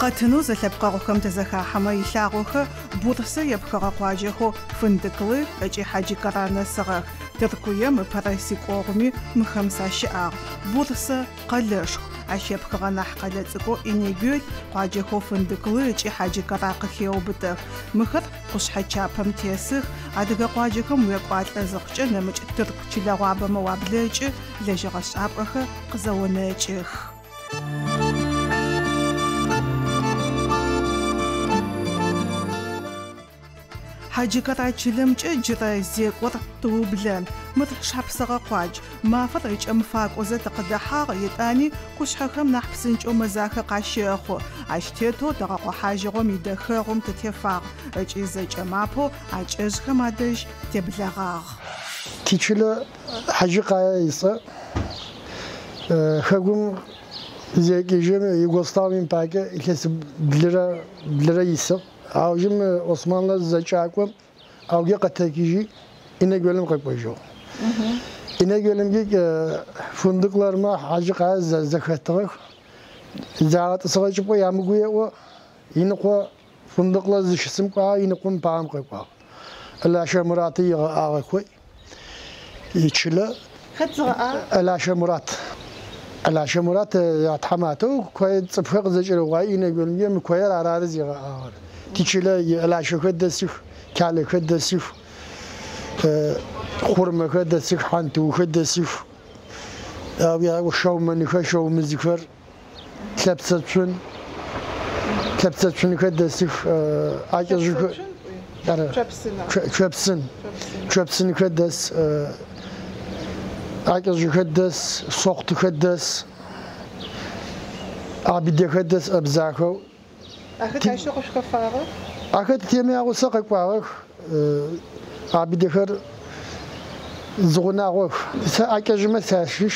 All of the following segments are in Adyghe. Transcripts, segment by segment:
Къэтынэу зэлъэпкъэгъухэм тызэхахьэмэ илъагъохэр Бурсэ епхыгъэ къуаджэхэу Фындыклы ыкӏи Хьаджикара нэсыгъэх. Тыркуем ыпэрэ сикӏогъуми мыхэм сащыӏагъ. Бурсэ къэлэшху. Ащ епхыгъэ нахь къэлэ цӏыкӏоу Инегёл къуаджэхэу Фындыклы ыкӏи Хьаджикара къыхеубытэх. Мыхэр къушъхьэ чапэм тесых, адыгэ къуаджэхэм уекӏуалӏэ зыхъукӏэ нэмыкӏ тырку чылэгъуабэмэ уаблэкӏы, лэжьыгъэ шӏапӏэхэр къызэонэкӏых. Хьаджикара чылэмкӏэ джырэ зекӏор тыублэн. Мыр шапсыгъэ къуадж. Мафэр ыкӏэм факӏозэ тыкъыдэхьагъ, етӏани къушъхьэхэм нахь псынкӏэу мэзахэ къащэхъу. Ащ тетэу тыгъэкъохьажьыгъом идэхэгъум тытефагъ ыкӏи зэкӏэм апэу акӏэжъхэм адэжь теблэгъагъ. Тичылэ Хьаджыкъае ыцӏэ хэгум зекӏыжьым Югославием пакӏэ илъэс блырэ исыгъ. Аужым Османлэ зэкӏакӏом ауге къэтэкӏыжьи Инегölым къэкӏожьыгъ. Инегölымкӏи фундыклармэ Хьаджыкъае зэхэтыгъэх. Загъэтӏысыгъэ чӏыпӏэ ямыгуеӏо иныкъо фундыклэ зыщысым кӏуагъ, иныкъом паӏэм къэкӏуагъ. Элашэ Мураты игъэӏагъэхой ичылэ Хэт зыгъэӏагъ? Элашэ Мурат. Элашэ Мурат ятхьаматэу кое цӏыфхэр къызэкӏэрыгъуай Инегölымкӏэ мы коер арары зигъэӏагъэр. Тичылэ Элашэхэр дэсых, кӏалэхэр дэсых, хъурмэхэр дэсых, хьантыухэр дэсых, шэумэнхэр, шэумызхэр, лъэпцэцунхэр дэсых, акӏэжъхэр, чъэпсын, чъэпсынхэр дэс, акӏэжъхэр дэс, сохътыхэр дэс, абидэхэр дэс ӏэбзахэу. Ахэр ащэу къышъухэфагъэх? Ахэр тетеми ягъусэ къэкӏуагъэх, абидэхэр зыгъунагъох. Сэ акӏэжъмэ сащыщ,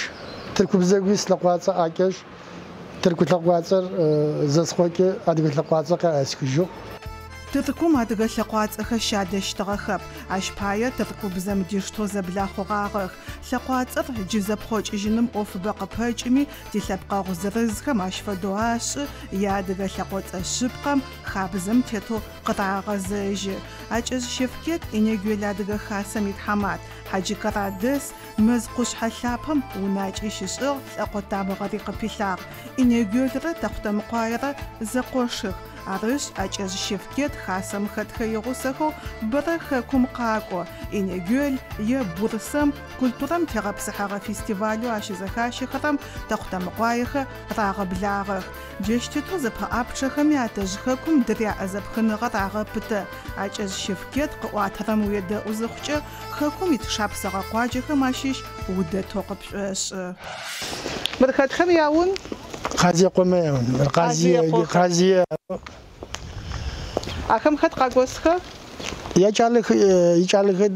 тыркубзэгуи слъэкъуацӏэ акӏэжъ, тырку лъэкъуацӏэр зэсхъокӏы адыгэ лъэкъуацӏэ къясхыжьыгъ. Тыркум адыгэ лъэкъуацӏэхэр щадэщтыгъэхэп. Ащ пае тыркубзэм диштэу зэблахъугъагъэх. Лъэкъуацӏэр джы зэпхъокӏыжьыным ӏофыбэ къыпэкӏыми, тилъэпкъэгъу зырызхэм ащ фэдэу ашӏы, яадыгэ лъэкъоцӏэ шъыпкъэм хабзэм тетэу къырагъэзэжьы. Акӏэжъ Шевкет Инегёл адыгэ хасэм итхьамат. Хьаджикара дэс мэз къушъхьэ лъапэм унакӏи щышӏыгъ, лӏэкъо тамыгъэри къыпилъагъ. Инегёлрэ Тэхъутэмыкъуаерэ зэкъошых. Арышъ, Акӏэжъ Шевкет хасэм хэтхэ игъусэхэу бэрэ хэкум къакӏо. Инегёл е Бурсэм культурэм тегъэпсыхьэгъэ фестивалэу ащызэхащэхэрэм Тэхъутэмыкъуаехэр рагъэблагъэх. Джащ тетэу зэпэӏапчъэхэми атэжъ хэкум дыряӏэ зэпхыныгъэр агъэпытэ. Акӏэжъ Шевкет къыӏуатэрэм уедэӏу зыхъукӏэ хэкум ит шапсыгъэ къуаджэхэм ащыщ удэтэу къыпшӏошӏы. Мыр хэтхэм яун? Къазиекъомэ яун. Къазие. Ахэм хэт къагосхэр? Икӏалэхэр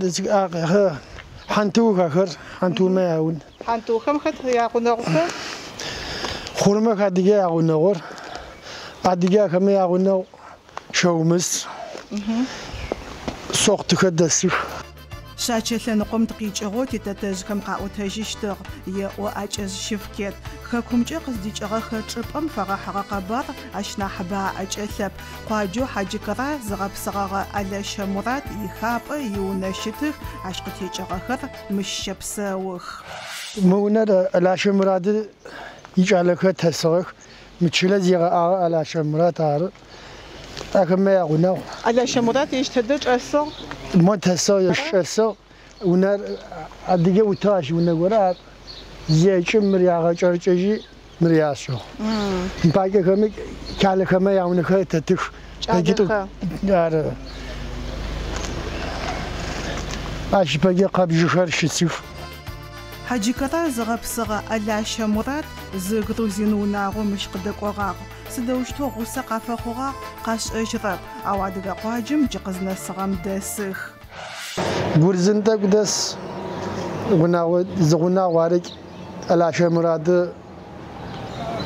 хьантыух ахэр, хьантыумэ яун. Хьантыухэм хэт ягъунэгъухэр? Хъурмэх адыгэ ягъунэгъур, адыгэ ахэмэ ягъунэгъу шэумыс, сохътыхэр дэсых. Шъачэ лъэныкъом тыкъикӏыгъэу титэтэжъхэм къаӏотэжьыщтыгъ, еӏо Акӏэжъ Шевкет. Хэкумкӏэ къыздикӏыгъэхэ чӏыпӏэм фэгъэхьыгъэ къэбар ащ нахьыбэ аӏэкӏэлъэп. Къуаджэу Хьаджикара зыгъэпсыгъэгъэ Алэщэ Мурат ихапӏэ иунэ щытых, ащ къытекӏыгъэхэр мыщ щэпсэух. Мы унэр Алэщэ Мурады икӏалэхэр тэсыгъэх. Мы чылэ зигъэӏагъэ Алэщэ Мурат ары. Ахэмэ ягъунэгъу. Алэщэ Мурат ежь тэдэ чӏэсыгъ? Мо тэсыгъ, чӏэсыгъ. Унэр адыгэ утыгъ ащ унэ горэ ар зекӏым мыр ягъэкӏэркӏэжьи мыр яшӏыгъ. Пакӏэхэми кӏалэхэмэ яунэхэр тэтых. Кӏалэхэр? Ары. Ащ пэкӏэ къэбжьыхэр щысых. Хьаджикара зыгъэпсыгъэ Алэщэ Мурат зы грузин унагъо мыщ къыдэкӏогъагъ. Сыдэущтэу гъусэ къафэхъугъагъ къашӏэжьырэп, ау адыгэ къуаджэм джы къызнэсыгъэм дэсых. Гурзын тӏэкӏу дэс унагъо зы гъунагъу арыкӏ Алэщэ Мурады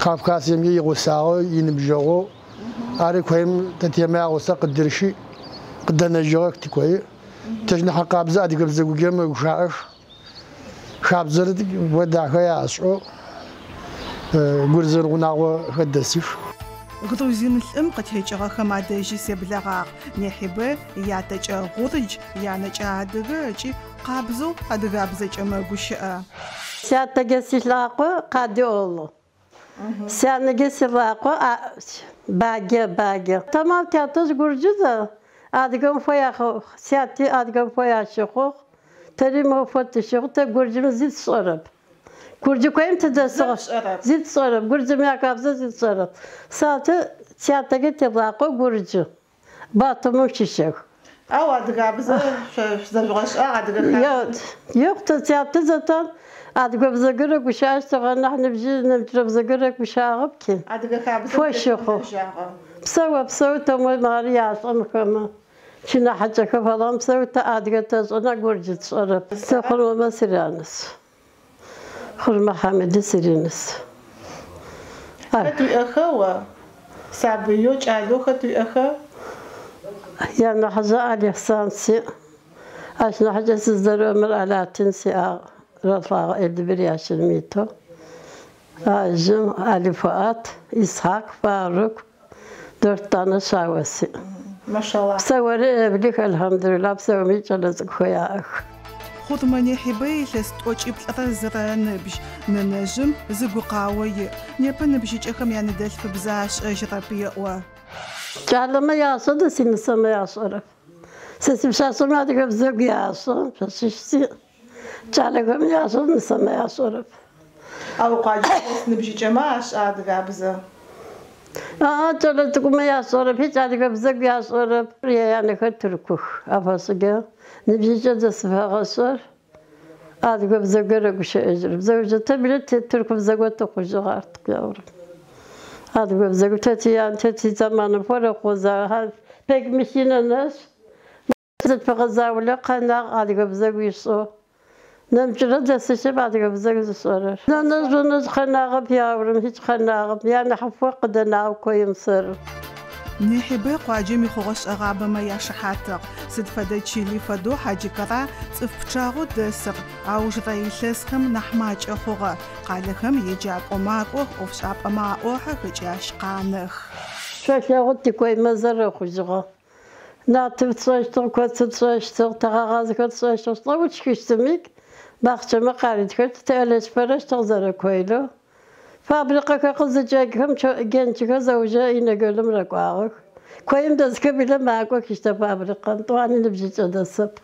Кавказымкӏэ игъусагъэу иныбжьэгъоу ары коим тэтемэ ягъусэ къыдырщи къыдэнэжьыгъэх тикои. Тэщ нахь къабзэ адыгэ бзэгугем ыгу хабзэр дахэ яшӏэу гурзын унагъохэр дэсых. Грузин лӏым къытекӏыгъэхэм адэжьи себлэгъагъ. Нехьибэ ятэкӏэ гъурдж, янэкӏэ адыгэ ыкӏи къабзэу адыгабзэкӏэ мэгущыӏэ. Сятэкӏэ силӏакъо Къадыолу. Сянэкӏэ силӏакъо Багэ, Багэ. Тамам тятэжъ гурджы да адыгэм фэяхъугъ. Сяти адыгэм фэящыхъугъ. Тэри мофэ тыщыхъу, тэ гурджым зи тшӏэрэп. Гурджы коим тыдэсыгъ. Зи тшӏэрэп. Гурджым яхабзэ зи тшӏэрэп. Сятэ, сятэкӏэ тилӏакъо гурджы. Батумым щыщэх. Ау адыгабзэ зэжъугъэшӏагъ, адыгэ хабзэ. Yok, тэ сятэ зэтан адыгэбзэ горэ гущыӏэщтыгъэ нахь ныбжьи нэмыкӏрэбзэ горэ гущыӏагъэп ки. Адыгэ хабзэм Фэщыхъу. Псэу, псэу тэ мой мары яшӏэмхэмэ. Чинахьакӏэхэ фалам псэу тэ адыгэ тэшӏэ нахь гурджы тшӏэрэп. Сэ Хъурмэмэ сыряныс. Хъурмэ Хьамиди сыриныс. Хэт уиӏэхэ о? Сабыеу, кӏалэу хэт уиӏэхэ? Янахьыжъэ Алихсан сиӏ. Ащ нахьыкӏэ сыздэрыӏомыр Алатин сиӏагъ. Рэлӏагъ 51 яшым итэу. Ажым Али Фуат, Исхак, Фарук, 4 tane шъао сиӏ. Машаллах. Псэури evлих, элхамдулиллах, псэуми кӏэлэцӏыкӏухэр яӏэх. Хъурмэ Нехьибэ илъэс 41 ныбжь. Нэнэжъым зы гукъао иӏ. Непэ ныбжьыкӏэхэм яныдэлъфыбзэ ашӏэжьырэп еӏо. Кӏалэмэ яшӏэ да синысэмэ яшӏэрэп. Сэ сипшъашъэмэ адыгэбзэгу яшӏэ, пшъэшъищ сиӏ. Кӏалэхэм яшӏэ, нысэмэ яшӏэрэп. Ау къуаджэм дэс ныбжьыкӏэмэ ашӏэ адыгабзэ. Кӏэлэцӏыкӏумэ яшӏэрэп, икӏ адыгэбзэгу яшӏэрэп. Янэхэр тыркух афэшӏыкӏэ. Ныбжьыкӏэ зэсыфэгъэшӏэр адыгэбзэгу рэгущыӏэжьырэп. Зэужьы тэ бile тыркубзэгу тыхъужьыгъ артык yavrum. Адыгэбзэгу тэ тиян, тэ тизэманым фэрэхъуза, пек мыхинэнэшъ. Зытфыгъэ заулэ къэнагъ адыгэбзэгу ишӏэу. Нэмыкӏрэ дэсыщэп адыгэбзэгу зышӏэрэр. Нэнэжъ, нэнэжъ къэнагъэп yavrum, hiç къэнагъэп. Янахьыфо къыдэнагъ коим сэры. Нехьибэ къуаджэм ихъугъэ-шӏэгъабэмэ яшыхьатыгъ. Сыд фэдэ чыли фэдэу Хьаджыкара цӏыф пчъагъэу дэсыр, аужырэ илъэсхэм нахь макӏэ хъугъэ. Къалэхэм еджакӏо макӏох, ӏофшӏапӏэмэ аӏохьэх ыкӏи ащ къанэх. Шъолъэгъу тикоймэ зэрэхъужьыгъэ. Натыф тшӏэщтыгъ, коцы тшӏэщтыгъ, тыгъэгъазэхэр тшӏэщтыгъ. Лӏэу тшхыщтыми, бахъчэмэ къаритхэр тыӏэлэщ-пэрэщтыгъ зэрэкойлэу. Фабрикэхэр къызыкӏэкӏхэм генчхэр зэужэ Инегелым рэкӏуагъэх. Коим дэсхэр бile макӏох ищтэ фабрикэм, тӏуани ныбжьыкӏэ дэсэп.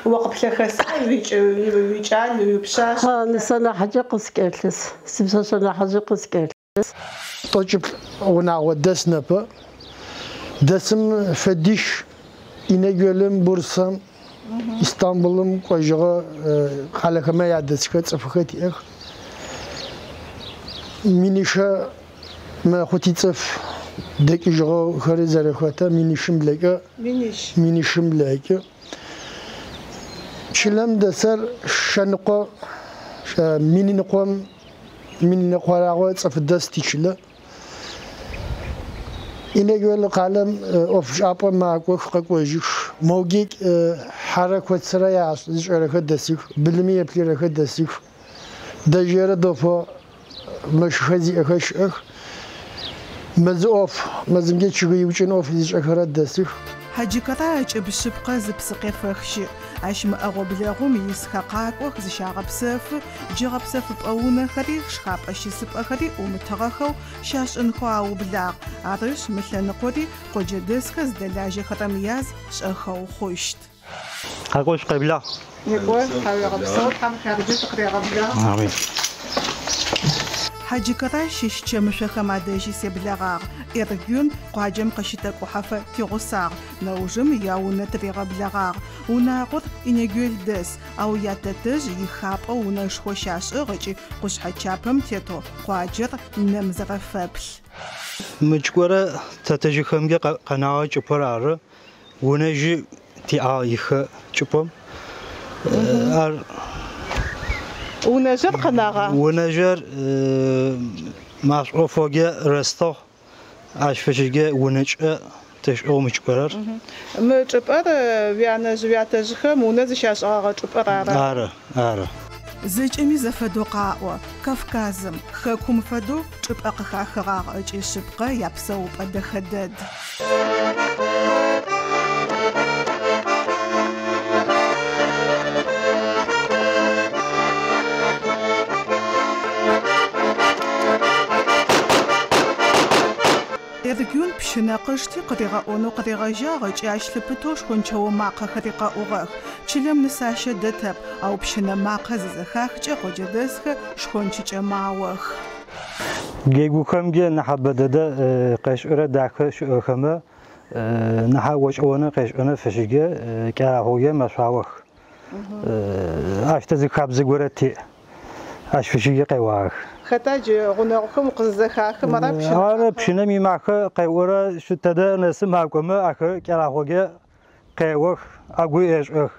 О къыплъэхэса уикӏал, уипшъашъ? Нысэ нахьыкӏэ къыскӏэлъыс. Сипшъэшъэ нахьыжъи къыскӏэлъыс. 40 унагъо дэс непэ. Дэсым фэдищ Инегелым, Бурсам, Истанбулым кӏожьыгъэ къалэхэмэ ядэсхэр цӏыфхэр тиӏэх. Минишэ мэхъу тицӏыф дэкӏыжьыгъэхэри зэрэхэтэ минишым блэкӏэ. Минищ. Минишым блэкӏэ. Чылэм дэсэр шэныкъо, мининыкъом, мининыкъорагъо цӏыф дэс тичылэ. Инегел къалэм ӏофшӏапӏэ макӏох, къэкӏожьых. Моги хьэрэ коцырэ зышӏэрэхэр дэсых, былыми еплъырэхэр дэсых. Дэжьэрэ дофо мэщыхэр зиӏэхэр щыӏэх. Мэзы ӏоф, мэзымкӏэ чъыгы иукӏын ӏоф зышӏэхэрэр дэсых. Хьаджыкара ыкӏыб шъыпкъэ зы псыкъефэх щыӏ. Ащ мыӏэгъо-блэгъум исхэ къакӏох, зыщагъэпсэфы, джы гъэпсэфыпӏэ унэхэри, шхапӏэ щысыпӏэхэри ӏумытыгъэхэу щашӏынхэу аублагъ. Арышъ, мы лъэныкъори къоджэдэсхэр зыдэлажьэхэрэм яз шӏэхэу хъущт. Къакӏо шъукъеблагъ. Некӏо, тхьауегъэпсэу, Тхьэм хъяркӏэ тыкъырегъэблагъ. Амин. Хьаджыкара щыщ чэмышъохэм адэжьи себлэгъагъ. Эргюн къуаджэм къыщытэкӏухьэфэ тигъусагъ. Нэужым яунэ тыригъэблэгъагъ. Унагъор Инегел дэс, ау ятэтэжъ ихапӏэ унэшхо щашӏыгъ ыкӏи къушъхьэ чапэм тетэу къуаджэр нэм зэрэфэплъ. Мыкӏкӏорэ тэтэжьыхэмкӏэ къэнагъэ чӏыпӏэр ары. Унэжьи тиӏагъ ихэ чӏыпӏэм. Ар Унэжьэр къэнагъа? Унэжьэр машӏофоге рестыгъ. Ащ фэшӏыкӏэ унэкӏэ тэшӏыгъ мыкӏкӏорэр. Мы чӏыпӏэр уянэжъ уятэжъхэм унэ зыщашӏыгъэгъэ чӏыпӏэр ары. Ары, ары. Зэкӏэми зэфэдэу къаӏо, Кавказым, хэкум фэдэу чӏыпӏэ къыхахыгъагъ ыкӏи шъыпкъэ япсэупӏэ дэхэ дэд. Эргюн пщынэ къышти къыригъэӏонэу къыригъэжьагъ ыкӏи ащ лъыпытэу шхончэо макъэхэри къэӏугъэх. Чылэм нысащэ дэтэп, ау пщынэ макъэ зызэхахкӏэ къоджэдэсхэр шхончыкӏэ маох. Джэгухэмджэ нахьыбэ дэдэ къешӏырэ дахэ щыӏэхэмэ нахьа ошӏыонэ къешӏынэ фэшӏыджэ кӏэрахъоге мэшъуаох. Ащ тэ зы хабзэ горэ тиӏ. Ащ фэшӏыджэ къеуагъэх. Хэта джы гъунэгъухэм укъызэхахым ара пщынэ? Ары пщынэм имахэ къеӏорэ щытэдэ нэсы макӏомэ ахэр кӏэрахъоге къеох, агу ешӏэх.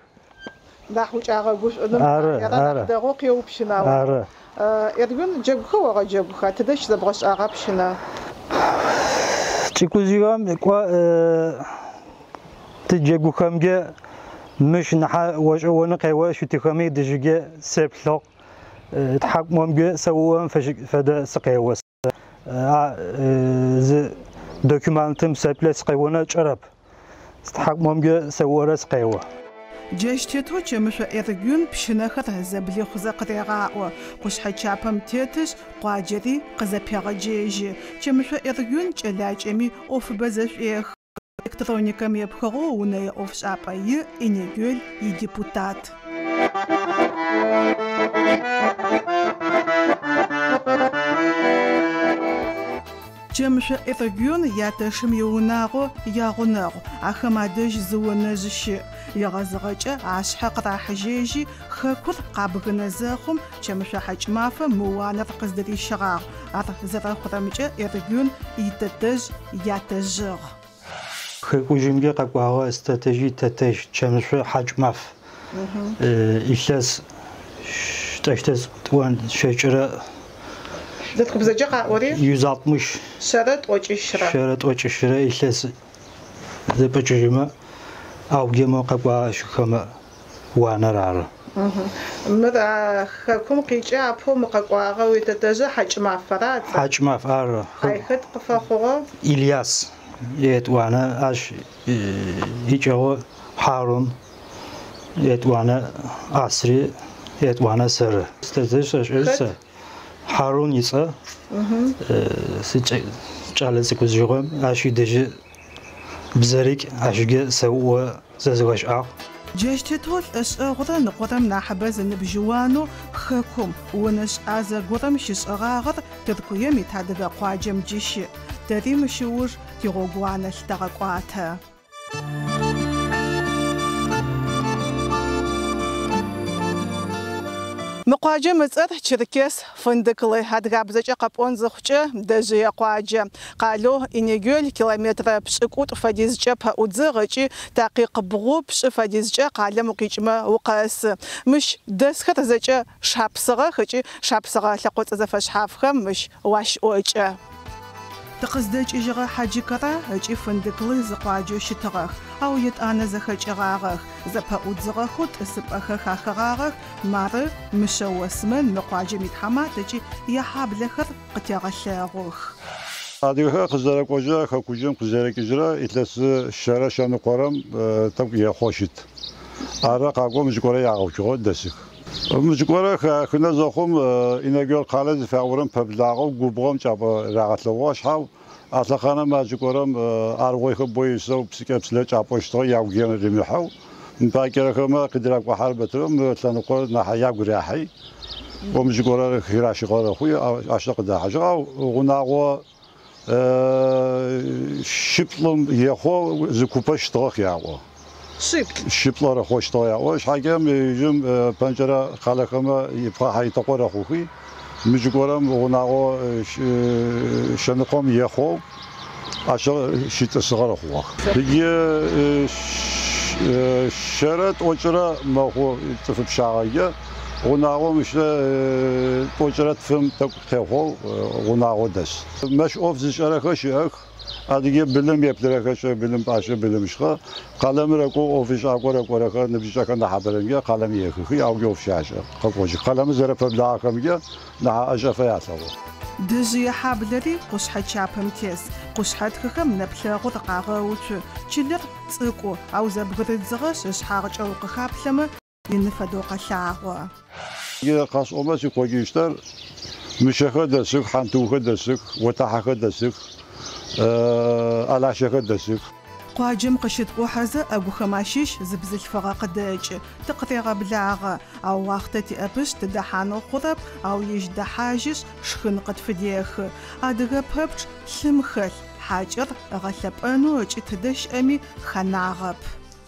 Нахь укӏагъэгушӏуным Ары, ара нахь ары. дэгъоу къеупщынау. Ары. Эргюн джэгухэ огъэджэгуха? Тыдэ щызэбгъэшӏагъа пщынэ? Цӏыкӏузыгъэм кӏо тыджэгухэмджэ мыщ нахьа ошӏыонэ къео щытыхэми дыжьыге сеплъыгъ. Тхьакӏумэмджэ сэуом фэдэ сыкъео. Зы документым сеплъэ сыкъеонэ кӏэрэп. Тхьакӏумэмджэ сэуорэ сыкъео. Джащ тетэу Чэмышъо Эргюн пщынэхэр зэблихъузэ къырегъаӏо. Къушъхьэ чапэм тетышъ, къуаджэри къызэпегъэджэжьы. Чэмышъо Эргюн кӏэлакӏэми ӏофыбэ зэшӏуехы. Электроникэм епхыгъэу унэе ӏофшӏапӏэ иӏ Инегёл идепутат. Чэмышъо Эргюн ятэшым иунагъо ягъунэгъу. Ахэм адэжь зы онэжъ щыӏ. Егъэзыгъэкӏэ ашъхьэ къырахьыжьэжьи, хэкур къабгынэ зэхъум Чэмышъо Хьакӏмафэ мы уанэр къыздырищыгъагъ. Ар зэрэхъурэмкӏэ Эргюн итэтэжъ ятэжъыгъ. Хэкужьымкӏэ къэкӏуагъэ стэтэжьи тэтэжь Чэмышъо Хьакӏмаф. Илъэс тӏэщтэс тӏон щэкӏырэ Зэтхыбзэкӏэ къаӏори 160 130. 130 илъэс зэпӏэкӏыжьымэ аугемэ къэкӏуагъэ щыхэмэ уанэр ары. Мыр хэкум къикӏэ апэу мы къэкӏуагъэ уитэтэжъы Хьакӏмафэра? Хьакӏмаф ары. Ай хэт къыфэхъугъэ? Ильяс етӏуанэ ащ икӏэгъо Хьарун етӏуанэ Асри етӏуанэ сэры. Стэтэжь сэшӏэжь сэ. Хьарун ицӏэ кӏалэ цӏыкӏузыгъэм ащ идэжьы бзэрикӏ ащыгэ сэуӏо зэзыгъэшӏагъ. Джащ тетэу лӏэшӏэгъурэ ныкъорэм нахьыбэ зыныбжьыуанэу хэкум онэшӏ ӏазэ горэм щышӏыгъагъэр Тыркуем ит адыгэ къуаджэм джы щыӏ. Тэри мыщ ыуж тигъогуанэ лъытэгъэкӏуатэ. Мы къуаджэм ыцӏэр Черкес Фындыклы. Адыгабзэкӏэ къэпӏон зыхъукӏэ дэжъые къуаджэ. Къалэу Инегёл километрэ 70 фэдизкӏэ пэӏудзыгъ ыкӏи такъикъ 2 фэдизкӏэ къалэм укъикӏымэ укъэсы. Мыщ дэсхэр зэкӏэ шапсыгъэх ыкӏи шапсыгъэ лъэкъоцӏэ зэфэшъхьафхэм мыщ уащыӏокӏэ. Тыкъыздэкӏыжьыгъэ Хьаджыкара ыкӏи Фындыклы зы къуаджэу щытыгъэх, ау етӏанэ зэхэкӏыгъагъэх, зэпэӏудзыгъэхэу тӏысыпӏэхэр хахыгъагъэх. Мары Мышъэ Осмэн мы къуаджэм итхьамат ыкӏи яхьаблэхэр къытегъэлъэгъух. Адыгэхэр къызэрэкӏожьырэ хэкужьым къызэрэкӏыжьырэ илъэс 150-рэм тӏэкӏу ехъо щыт. Ары къакӏо мыжькорэ ягъэуцугъэ дэсых. Мыжькорэ хахынэ зэхъум Инегёл къалэ зыфаӏорэм пэблагъэу губгъом кӏапӏэ рагъэлъэгъугъэ шъхьау а лъэхъаным аджыкӏорэм аргъойхэр боисэу псыкӏэпсылэ кӏапӏощтыгъэ ягу римыхьэу мыпакӏэрэхэмэ къыдыракӏохьар бэтырэм мы лъэныкъор нахь ягу рахьи мыжькорэ хиращыгъэ рэхъуи ащ къыдахьажьыгъ. Ау гъунагъо щыплӏым ехъо зы купэ щытыгъэх яӏо. Щыплӏэ рэхъощтыгъэ яӏо. Шъхьакӏэм ижьым пэнкӏэрэ къалэхэмэ ипхъахьэ-итэкъо рэхъухи мыжькорэм гъунагъо шэныкъом ехъоу ащ щытӏысыгъэ рэхъугъэх. Иджы 130 мэхъу цӏыфы пшъагъэкӏэ гъунагъом ищэ 92 тӏэкӏу къехъоу гъунагъо дэс. Мэщ ӏоф зышӏэрэхэр щыӏэх. Адыгэ былым еплъырэхэшъ, былым пӏашъэ, былым шхъэ. Къалэмыр рэкӏоу ӏофышӏакӏо рэкӏорэхэр ныбжьыкӏэхэр нахьыбэрэмкӏэ къалэм ехыхи, аугьи ӏоф щашӏэ, къэкӏожьых. Къалэмыр зэрэпэблагъэхэмкӏэ нахь ӏэшӏэфэ ялъэгъу. Дэжъые хьаблэри къушъхьэ чапэм тес. Къушъхьэтхыхэм нэплъэгъур къагъэуцу. Чылэр цӏыкӏу, ау зэбгырыдзыгъэшъ ышъхьагъкӏэ укъыхаплъэмэ, ины фэдэу къэлъагъо. Къэсӏомэ сикъокӏыщтэр мышъэхэр дэсых, хьантыухэр дэсых, отахьэхэр дэсых, алащэхэр дэсых. Къуаджэм къыщыткӏухьэзэ ӏэгухэм ащыщ зы бзылъфыгъэ къыдэкӏы. Тыкъырегъэблагъэ. Ау уахътэ тиӏэпышъ тыдэхьанэу хъурэп, ау ежь дэхьажьышъ шхын къытфыдехы. Адыгэ пэпчъ лъым хэлъ, хьакӏэр ыгъэлъэпӏэнэу ыкӏи тыдэ щыӏэми хэнагъэп.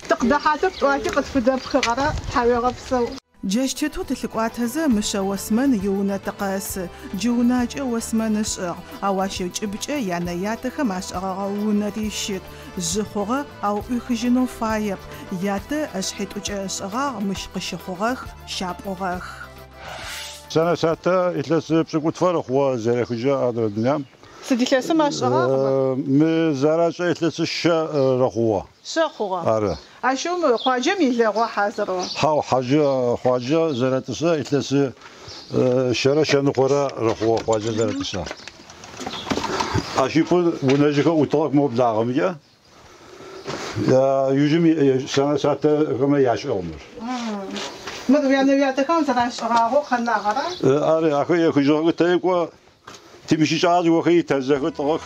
Тыкъыдэхьатэп тӏуати къытфыдэпхыгъэрэ тхьауегъэпсэу. Джащ тетэу тылъыкӏуатэзэ Мышъэ Осмэн иунэ тыкъэсы. Джы унакӏэ Осмэн ышӏыгъ, ау ащ ыкӏыбкӏэ янэ-ятэхэм ашӏэгъэгъэ унэри щыт. Жъы хъугъэ, ау ӏуихыжьынэу фаеп. Ятэ ышъхьитӏукӏэ ышӏыгъагъ, мыщ къыщыхъугъэх, щапӏугъэх. Сянэ-сятэ илъэс пшӏыкӏутфэр хъугъэ зэрехыжьэ адрэ дунаим. Сыд илъэсым ашӏыгъагъ? Мы зэрашӏэ илъэсы щэ рэхъугъэ. Щэ хъугъэ. Ары. Ащыгъум къуаджэм илэгъо хьазырэу. Хьау, хьаджэ къуаджэ зэрэтӏысэ илъэсы щэрэ щэныкъорэ рэхъугъэ къуаджэ зэрэтӏысэ. Ащ ипӏун унэжьыхэр ӏутыгъэх мо благъэмкӏэ. Южым сянэ-сятэхэмэ яшӏыгъ мыр. Мыр уянэ-уятэхэм зэрашӏыгъагъэу къэнагъэра? Ары, ахэр ехыжьыгъэх тэкӏо. Тимыщыкӏагъэ зыгорэхэр итэзэхэр тӏыгъэх.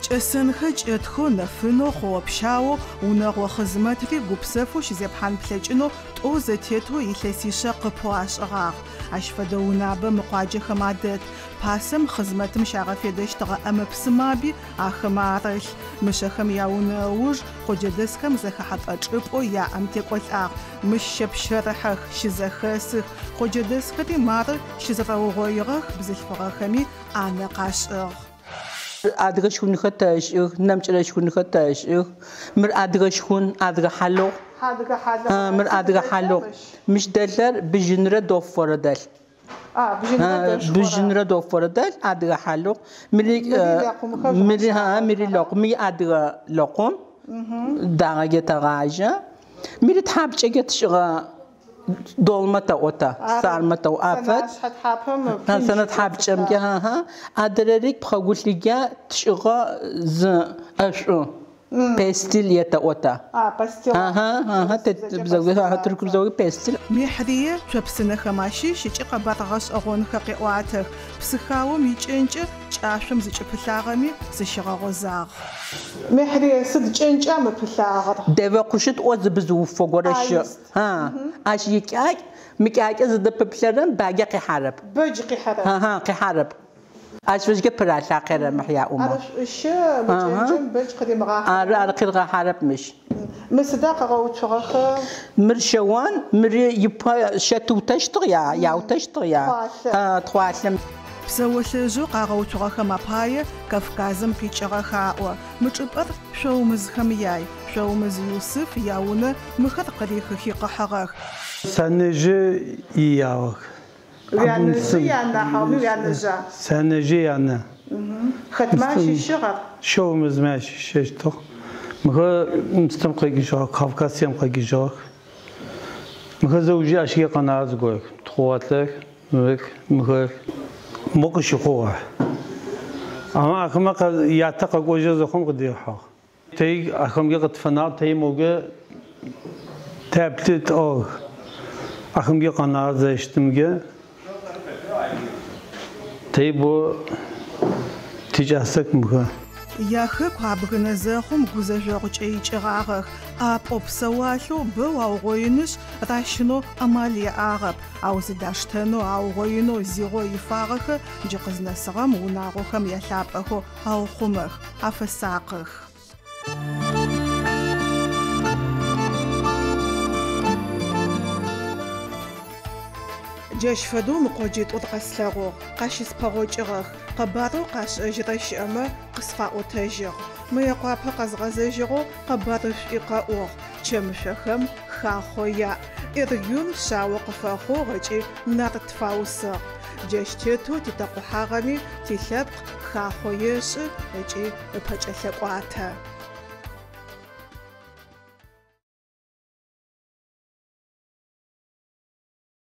Кӏэсэнхэр кӏэтхэу, нэфынэу, хъоо-пщаоу, унэгъо хъызмэтри гупсэфэу щызепхьан плъэкӏынэу тӏоу зэтетэу илъэсишъэ къыпэу ашӏыгъагъ. Ащ фэдэ унабэ мы къуаджэхэм адэт. Пасэм хъызмэтым щагъэфедэщтыгъэ ӏэмэ-псымаби ахэмэ арылъ. Мышъэхэм яунэ ыуж къоджэдэсхэм зэхэхьэпӏэ чӏыпӏэу яӏэм текӏолӏагъ. Мыщ щэпщэрыхьэх, щызэхэсых. Къоджэдэсхэри мары щызэрэугъоигъэх, бзылъфыгъэхэми ӏанэ къашӏыгъ. Адыгэ шхынхэр тэшӏых, нэмыкӏырэ шхынхэр тэшӏых. Мыр адыгэ шхын, адыгэ хьалыгъу. Адыгэ хьалыгъу. Мыр адыгэ хьалыгъу. Мыщ дэлъэр быжьынрэ дофорэ дэлъ. Быжьынрэ дофорэ дэлъ, адыгэ хьалыгъу. Мыри мыри лэкъум, мыри адыгэ лэкъум. Дагъэкӏэ тэгъажьэ. Мыри тхьапкӏэкӏэ тшӏыгъэ долмэ тэӏотэ, сармэ тэӏо афэт. Сэнэ тхьапкӏэмкӏэ, адырэри пхъэгулъыкӏэ тшӏыгъэ зы ӏэшӏу. Пестил етэӏотэ. Тыркубзэуи пестил. Мехрие цопсынэхэм ащыщ ыкӏи къэбар гъэшӏэгъонхэр къеӏуатэх. Псыхаом икӏэнкӏэ кӏашъом зыкӏыпылъагъэми сыщигъэгъозагъ. Мехрие сыд кӏэнкӏа мыпылъагъэр? Девэ къушыт ӏо зыбзыуфо горэ щыӏ. Ащ икӏакӏ, мыкӏакӏэ зыдэпыплъэрэм багэ къихьарэп. Бэдж къихьарэп. Къихьарэп. Ащ фэжьыкӏэ пыралъа къерэмыхь яӏумэ. Ары шӏущэ, мыкӏэнкӏэм бэдж къыримыгъахьэрэп. Ары, ары къиргъэхьарэп мыщ. Мы сыда къэгъэуцугъэхэр? Мыр щэон, мыр ипэ щэтыутэщтыгъ я, яутэщтыгъ я. Тхъуалъэм. Псэолъэжъэу къагъэуцугъэхэм апае Кавказым къикӏыгъэх аӏо. Мы чӏыпӏэр Шъоумызхэм яй. Шъоумыз Юсыф яунэ мыхэр къырихыхи къыхьыгъэх. Сянэжъы иягъэх. Уянэжъы янэ, хьауми уянэжъа? Сянэжъы янэ. Хэтмэ ащыщыгъ ар? Шъоумызмэ ащыщыщтыгъ. Мыхэр Мыстым къикӏыжьыгъэх, Кавказием къикӏыжьыгъэх. Мыхэр зэужи ащыге къэнагъэ зыгорэх. Тхъугъэлъэх, мыхэр мо къыщыхъугъэ. Ама ахэмэ ятэ къэкӏожьы зэхъум къыдихьыгъ. Тэй ахэмге къытфэнагъ, тэй могэ тэплъы тӏыгъ. Ахэмге къэнагъэ зэщтымге тэй бо тикӏасэк мыхэр. Яхэку абгынэ зэхъум гузэжъогъукӏэ икӏыгъагъэх. ӏапӏэу псэуалъэу бэу аугъоинышъ, ращынэу амал яӏагъэп. Ау зыдаштэнэу аугъоинэу зигъо ифагъэхэр джы къызнэсыгъэм унагъохэм ялъапӏэхэу аухъумэх, афэсакъых. Джащ фэдэу мы къоджитӏур къэслъэгъугъ, къащыспэгъокӏыгъэх, къэбарэу къашӏэжьырэ щыӏэмэ къысфаӏотэжьыгъ. Мыекъуапэ къэзгъэзэжьыгъэу къэбарышӏуи къэӏугъ. Чэмышъохэм хахъо яӏ. Эргюн шъао къыфэхъугъ ыкӏи нарт фаусыгъ. Джащ тетэу титэкъухьагъэми тилъэпкъ хахъо ешӏы ыкӏи ыпэкӏэ лъэкӏуатэ.